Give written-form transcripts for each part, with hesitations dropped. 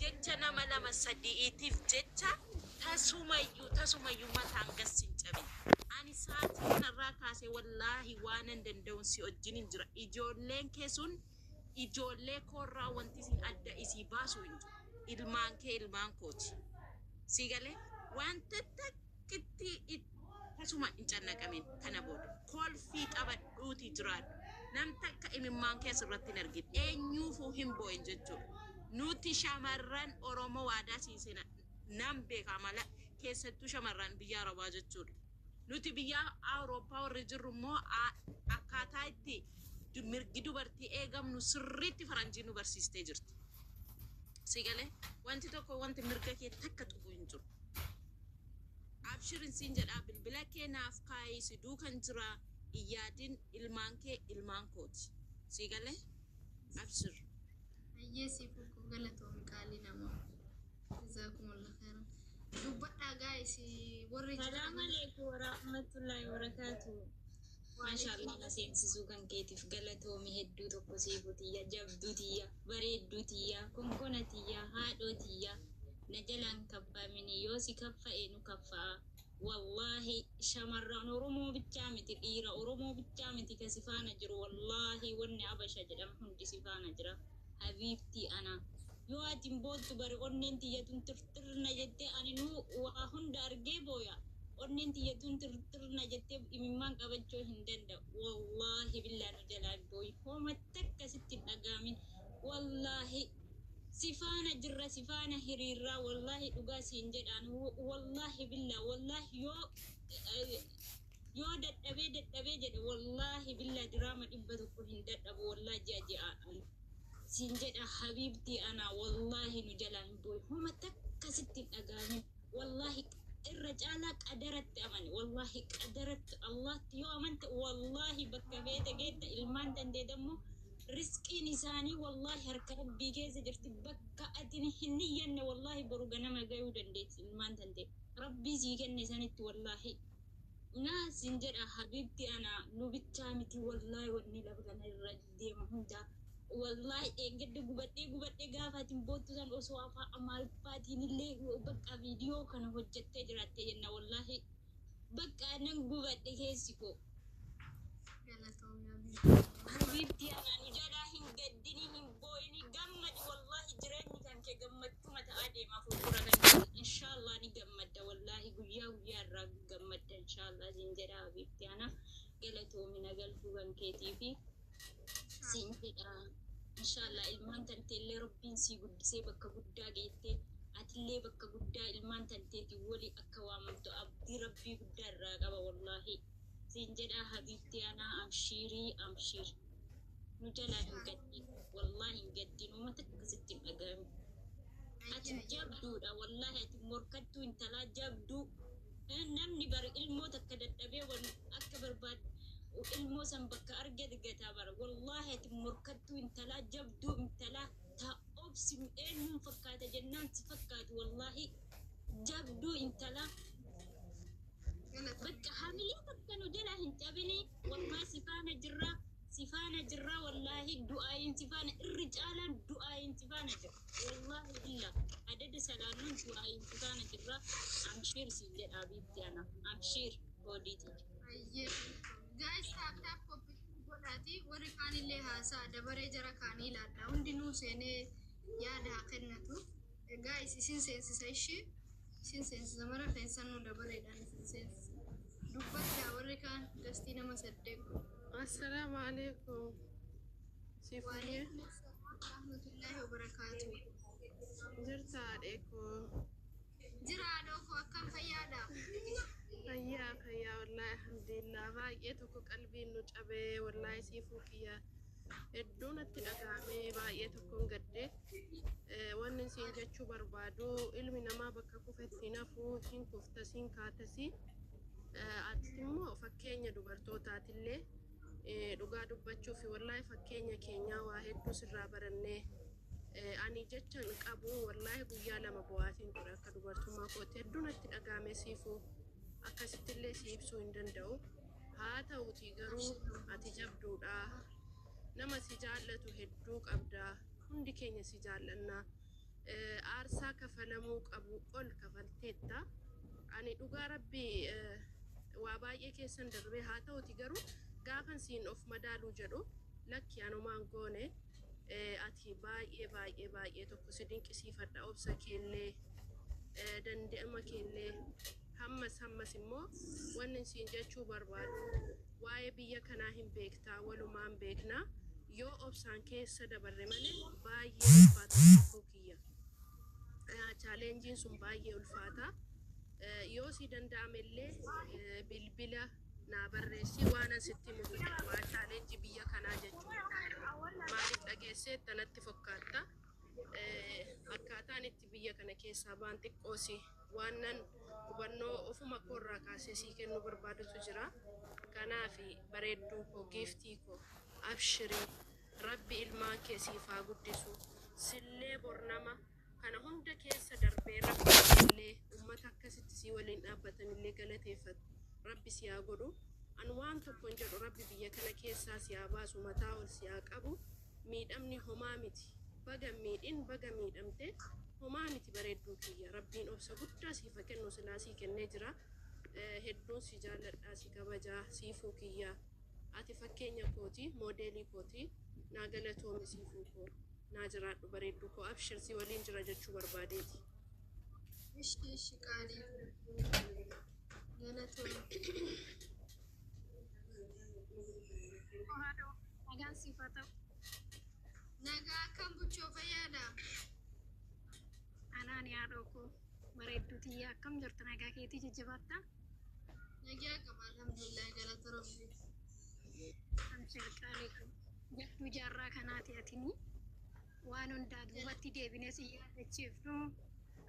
Jecha nama lama sadi'iitiif jecha tasumayyuu tasumayyuu mataan gas hin cabin. Ani sa'aatii kanarraa kaasee wallaahi waanan danda'uun si wajjinin jira. Ijoolleen kee sun ijoollee koorraa wanti isin adda isii baasu hin jiru. Ilmaan kee ilmaan kooti. Si galee? Wanta takkitti tasuma hin cannaqamin kana booda. Kolfii taphadhuuti jiraadhu. Nam takka imimmaan kee asirratti hin argin. Eenyuufuu hin boo'in jechuudha. Nuti shamarran Oromoo waadaa sii seena nan beeka mala keessattuu shamarran biyya Arabaa jechuudha. Nuti biyya Awurooppaa warri jirru immoo akkaataa itti mirgi dubartii eegamnu sirriitti faranjiin nu barsiistee jirti. Si galee? Wanti tokko wanti mirga kee takka tuqu hin jiru. Abshirin siin jedhaa, bilbila kee naaf kaayii, si duukan jira, iyyaadin, ilmaan kee ilmaan kooti. Si galee? Abshir. Hayyee siif ukkoo, galatoomi qaalii namaa. Jazaakumullah khairan. Dubbadhaa guys, warri Salaamu alaikum warahmatullahi wabarakatuh. Maashaallah, na seensisuu kan keetiif galatoomi hedduu tokko. Seefuu tiyya, jabduu tiyya, bareedduu tiyya, konkona tiyya, haadhoo tiyya, na jalaan kaffamini. Yoo si kaffa'e nu kaffa'a. Wallaahi shamarran Oromoo bichaa miti, dhiira Oromoo bichaa miti ka si faana jiru. Wallaahi wanni Abasha jedhamu hundi si faana jira. Habiibtii ana, yoo ati hin boottu bari onneen tiyyatun tirtirna jettee, ani nuu waa hunda argee booya. Onneen tiyyatun tirtirna jettee imimmaan qabachuu hin danda'u. Wallaahi billaa nu jalaa hin booyin, hooma takka sitti hin dhagaamin. Wallaahi si faana jirra, si faana hiriirraa. Wallaahi dhugaa siin jedhaan, wallaahi billaa, wallaahi yoo dadhabee dadhabee jedhe, wallaahi billaa diraama 100 hin dadhabu. Wallaahi ji'a ji'aan siin jedha. Habiibtii ana, wallaahi nu jalaa hin booyin, homa takka sitti hin dhagaamin. Wallaahi irra caalaa qadaratti amani. Wallaahi qadaratti, Allahtti yoo amante, wallaahi bakka feete geetta. Ilmaan tantee dammoo risqiin isaanii wallaahi harka Rabbii keessa jirti. Bakka ati hin niyyanne wallaahi boru ganama gayuu dandeessi ilmaan tantee Rabbii sii kenne sanitti. Wallaahi naa siin jedha, habiibti ana, nu bichaa miti, wallaahi wanni lafa kana irra deema hundaa. Wallaahi dheengadda gubadhee gubadhee gaafa atin boottu san osoo afaan Amaariffaatiin illee bakka viidiyoo kana hojjettee jiraatte jenna. Wallaahi bakka nan gubadhe keessi koo. Galatoomi habiibtii. Habiibti ana, nu jalaa hin gaddini, hin booyini, gammadi. Wallaahi jireenyi kan kee gammachuma ta'aa deema fuuldura kan kee. Inshaallah ni gammadda, wallaahi guyyaa guyyaa irraa gammadda inshaallah siin jedha. Habiibti ana, galatoomi nagalchuu kan keetii fi siin jedha. Inshaallah ilmaan tanteellee Rabbiin sii guddisee bakka guddaa geettee, atillee bakka guddaa ilmaan tanteetiin wali akka waamamtu abdii Rabbii guddaa irraa qaba. Wallaahi siin jedha, habiibti ana, amshiirii, amshiir, nu jalaa hin gaddin, wallaahi hin gaddin, uummata akkasitti hin dhaga'amin. Ati jabduudha, wallaahi ati morkattuu intalaa jabduu. Namni bari ilmoo takka dadhabee wan akka barbaad ilmoo san bakka argate gataa bara. Wallaahi ati morkattuu intalaa jabduu, intalaa taa obsi eenyuun fakkaata jennaan si fakkaatu. Wallaahi jabduu intalaa. Bakka hamilee takka nu jala hin cabini. Wallaahi si faana jirra, si faana jirra. Wallaahi du'aayin si faana, irri caalaan du'aayin si faana jira. Wallaahi billa adada salaannuun du'aayin si faana jirra. Amshiir siin jedha, habiibti ana, amshiir hoodiiti. Ayyee, guys, tap tap copy godhaati warri kaanillee haasaa dabaree jara kaanii ilaalla. Hundinuu seenee yaada haa kennatu. Guys, isin seensisa, ishii isin seensisa, mara keessanuu dabareedhaan isin seensisa. Dubbadhaa warri kaan, gastii nama saddeet. Assalaamu alaikum. Sifuyyee. Waalaikum assalam warahmatullahi wabarakaatu. Jirta haadheekoo? Jira haadhoo, akkam, fayyaadha? Fayyaa fayyaa, wallaahi alhamdulillah. Baay'ee tokko qalbiin nu cabee, wallaahi siifuu kiyya hedduu natti dhaga'amee, baay'ee tokkoon gaddee. Wanni siin jechuu barbaadu, ilmi namaa bakka kufetti hin hafu, hin kuftas hin kaatasi. Ati immoo fakkeenya dubartootaatillee. Dhugaa dubbachuuf wallaahi fakkeenya keenyaa waa hedduu sirraa barannee. Ani jecha hin qabu, wallaahi guyyaa 2 bo'aatiin ture. Akka dubartummaa kootti hedduu natti dhaga'ame siifuu, akkasittillee si ibsuu hin danda'u. Haa ta'utii garuu ati jabduudha, nama si jaallatu hedduu qabda, hundi keenya si jaallanna. Kafalamuu qabu ol kafalteetta. Ani dhugaa Rabbii waa baay'ee keessan darbee haa ta'uti, garuu gaafan siin of madaaluu jedhu, lakki, anumaan goone. Ati baay'ee baay'ee baay'ee tokko si dinqisiifadha, obsa keellee, danda'ama keellee. Hammas hammas immoo wanni siin jechuu barbaadu, waa'ee biyya kanaa hin beektaa, walumaan beeknaa, yoo obsaan keessa dabarre malee baay'ee ulfaata siifuu kiyya. Challengeiin sun baay'ee ulfaata. Yoo si danda'ame illee bilbila naa barreessi, waan an sitti himutu jira, waa challenge biyya kanaa jechuudha. Maaliif dhageessee tanatti fokkaatta? Akkaataan itti biyya kana keessaa baan xiqqoosi waan nan hubannoo ofuma koorraa kaasee sii kennuu barbaadutu jira. Kanaaf bareedduu koo, giiftii koo, abshirii, Rabbi ilmaan kee siif haa guddisu. Sillee bornama kana hunda keessa darbee Rabbi illee ummata akkasitti sii waliin dhaabbatanillee galateeffatu Rabbi si haa godhu. An waan tokko hin jedhu, Rabbi biyya kana keessaa si haa baasu, mataa ol si haa qabu. Miidhamni homaa miti. Baga miidhin, baga miidhamte, homaa miti bareedduu kiyya. Rabbiin obsa guddaa siif haa kennu, silaa sii kennee jira. Hedduun si jaalladhaa, si kabajaa, siifuu kiyya. Ati fakkeenya kooti, moodeelii kooti. Naa galatoomi siifuu koo. Naa jiraadhu bareedduu koo, abshir, si waliin jira jechuu barbaadeeti. Ishi ishi, qaalii galatoomii. Haadhoo, nagaan siif haa ta'u. Nagaa akkam buchoo, fayyaadha? Anaan haadhoo koo, bareedduu tiyyaa, akkam jirtu, nagaa keetii, jajjabaattaa? Nagaa qaba, alhamdulillah, galata Rabbi. Abshir qaalii koo. Jabduu jaarraa kanaati atini. Waan hundaa duubatti deebinee si yaadachiifnu,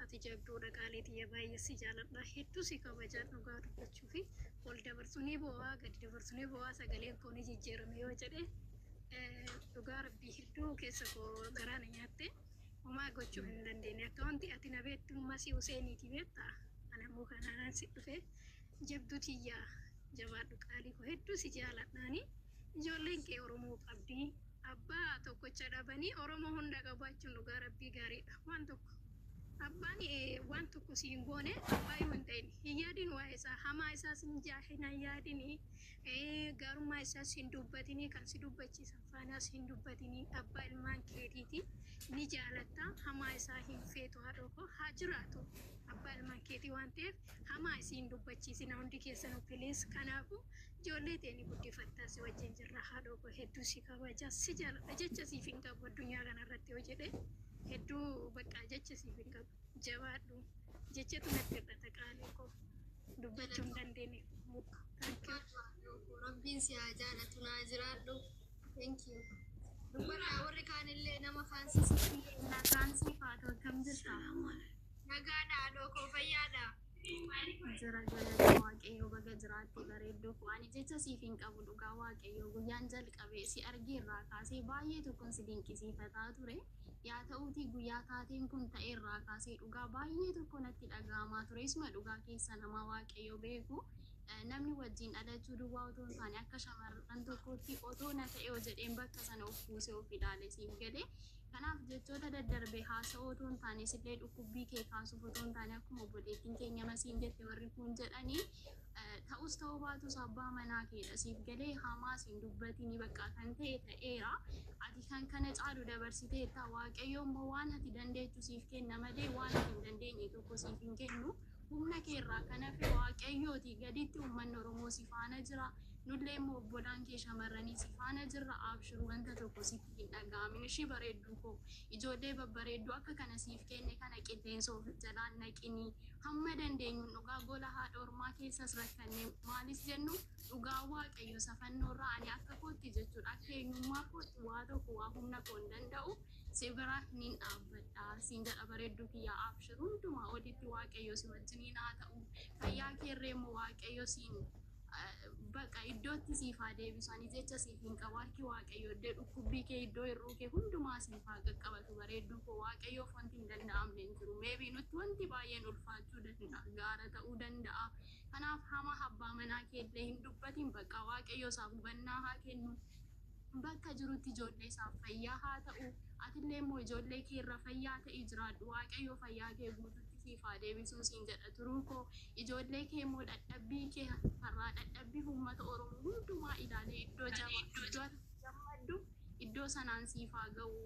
ati jabduudha qaalii tiyya, baay'ee si jaaladha. Hedduu si kabajaa. Dhugaa dubbachuu fi ol dabarsuu ni bo'aa, gadi dabarsuu ni bo'aa, sagaleen koo ni jijjiirame yoo jedhe, dhugaa Rabbii hedduu keessa koo garaa na nyaatte, homaa gochuu hin dandeenye. Akka wanti ati na beektu Masii Huseeniiti beektaa? Ana immoo kanaan si dhufe. Jabduu tiyyaa, jabaadhu qaalii koo, hedduu si jaaladhaani. Ijoolleen kee Oromoo qabdi. Abbaa tokkocha dhabanii Oromoo hunda qabaachuun dhugaa Rabbii gaariidha. Waan tokko abbaan waan tokko siin goone, abbaa yoo hin ta'in hin yaadin, waa'ee isaa hamaa isaas hin hin yaadini, gaarummaa isaas hin dubbatini, kan si dubbachiisan faanaas hin dubbatini. Abbaa ilmaan keetiiti, ni jaalatta, hamaa isaa hin feetu. Haadhoo koo, haa jiraatu, abbaa ilmaan keetii waan ta'eef hamaa isii hin dubbachiisina hundi keessanuu, please. Kanaafu ijoollee ta'e ni guddifattaa, si wajjin jirra. Haadhoo koo, hedduu si kabaja, si jaaladha. Jecha siif hin qabu addunyaa kanarratti yoo jedhe, hedduu bakka jecha siif hin qabu. Jabaadhu, jechatu natti hir'ata, qaalii koo, dubbachuu hin dandeenye. Thank you. Rabbiin si haa jaalatu, naa jiraadhu. Thank you. Dubbadhaa warri kaanillee, nama kaan. Nagaan siif haa ta'u, akkam jirta? Nagaadha haadhoo koo, fayyaadha. Jira, galata Waaqayyoo, baga jiraatte bareedduu koo. Ani jecha siif hin qabu, dhugaa Waaqayyoo, guyyaan jalqabe si argee irraa kaasee baay'ee tokkon si dinqisiifataa ture. Yaa ta'uutii guyyaa taateen kun ta'e irraa kaasee dhugaa baay'ee tokko natti dhaga'amaa ture. Isuma dhugaa keessa namaa Waaqayyo beeku. Namni wajjin dhalachuu duwwaa otoo hin taane, akka shamarran tokkootti otoo na ta'e jedheen bakka sana of buusee of ilaale, siif galee. Kanaaf jechoota daddarbe haasa'uu otoo hin taane, sillee dhukkubbii kee kaasuuf otoo hin taane, akkuma obboleettiin keenya Masiin jette, warri kun jedhanii, ta'us ta'uu baatus abbaa manaa keedha, siif galee, hamaas hin dubbatini, bakka kan ta'e ta'eera. Ati kan kana caalu dabarsiteetta. Waaqayyo immoo waan ati dandeechu siif kenna malee waan ati hin dandeenye tokko siif hin kennu. Humna keerraa kan hafe Waaqayyooti gaditti uummanni Oromoo si faana jira. Nullee immoo obbolaan kee shamarranii si faana jirra. Abshir, wanta tokko sitti hin dhaga'amin. Ishii bareedduu koo, ijoollee babbareedduu akka kana siif kenne kana qilleensa of jalaan naqinii. Hamma dandeenyuun dhugaa gola haadha ormaa keessas rakkanne maalis jennu, dhugaa Waaqayyo safannoorraa ani akka kootti jechuudha, akka eenyummaa kootti waa tokko waa humna koo hin danda'u si bira nin dhaabbadha siin jedha. Bareedduu kiyyaa, abshir, hundumaa olitti Waaqayyo si wajjiniin haa ta'u. Fayyaa keerree immoo Waaqayyo siin baqa iddootti siif haa deebisu. Ani jecha siif hin qabu. Harki Waaqayyo iddoo dhukkubbii kee, iddoo hir'uu kee hundumaa siif haa qaqqabatu. Bareedduu koo, Waaqayyoof wanti hin danda'amne hin jiru. Maybe nutti wanti baay'een ulfaachuu danda'a, gaara ta'uu danda'a. Kanaaf hama abbaa manaa keellee hin dubbatin, bakka Waaqayyo isaaf hubannaa haa kennu. Bakka jirutti ijoollee isaaf fayyaa haa ta'u. Atillee immoo ijoollee kee irra fayyaa ta'ii jiraadhu. Waaqayyo fayyaa kee guututti siif haa deebisuu siin jedha turuu koo. Ijoollee kee immoo dhadhabbii kee har'aa, dhadhabbii uummata Oromoo hundumaa ilaalee iddoo jabaa, iddoo ati gammaddu iddoo sanaan siif haa ga'u.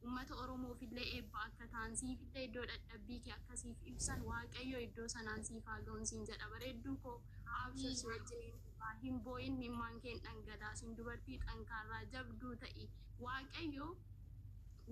Uummata Oromoof illee eebba akka ta'an, siif illee iddoo dhadhabbii kee akka siif ibsan Waaqayyo iddoo sanaan siif haa ga'uun siin jedha bareedduu koo. Abshir, si wajjiniin jirra. Hin boo'in, mimmaan kee hin dhangalaasin. Dubartii xankaarraa jabduu ta'i. Waaqayyo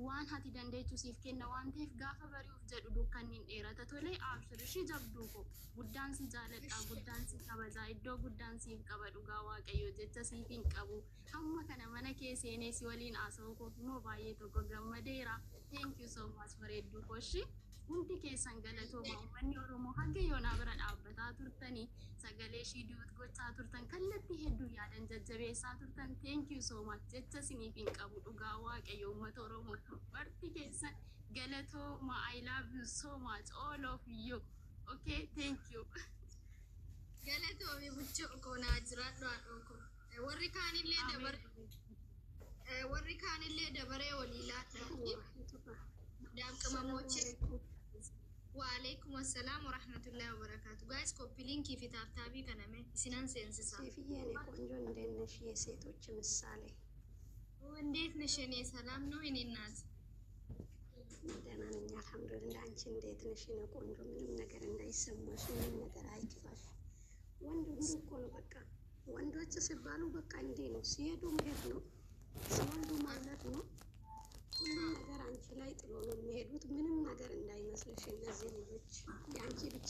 waan ati dandeechu siif kenna waan ta'eef gaafa bari'uuf jedhu dukkanni hin dheerata. Tolee, abshir ishii jabduu koo. Guddaan si jaaladha, guddaan si kabajaa, iddoo guddaan siif qaba. Dhugaa Waaqayyo jecha siif hin qabu. Hamma kana mana kee seenee si waliin haasa'uu koof immoo baay'ee tokko gammadeera. Thank you so much, bareedduu koo ishii. Hundi keessan galatooma. Uummanni Oromoo haga yoonaa bira dhaabbataa turtanii, sagalee ishii duet gochaa turtan, kallattii hedduu yaadan jajjabeessaa turtan, thank you so much. Jecha isiniif hin qabu. Dhugaa Waaqayyo, uummata Oromoo marti keessan galatooma. I love you so much, all of you. Okay, thank you. Galatoomi buchoo koo, naa jiraadhu haadhoo koo. Warri kaanillee dabaree walii laadha. Madaam qimamoochee. Waalaikum assalam warahmatullahi wabarakatuh. Guys, copy linkii fi tap tapii kaname isinan seensisa. ሴፍዬ የኔ ቆንጆ፣ እንዴት ነሽ? የሴቶች ምሳሌ። እንዴት ነሽ? እኔ ሰላም ነው የኔ እናት። ደህና ነኝ አልሐምዱሊላህ። አንቺ እንዴት ነሽ? የኔ ቆንጆ፣ ምንም ነገር እንዳይሰማሽ፣ ምንም ነገር አይክፋሽ። ወንድ ሁሉ እኮ ነው በቃ። ወንዶች ሲባሉ በቃ እንዲህ ነው። ሲሄዱ መሄድ ነው፣ ሲወልዱ መውለድ ነው። ሁሉም ነገር አንቺ ላይ ጥሎ ነው የሚሄዱት። ምንም ነገር እንዳይመስልሽ። እነዚህ ልጆች የአንቺ ብቻ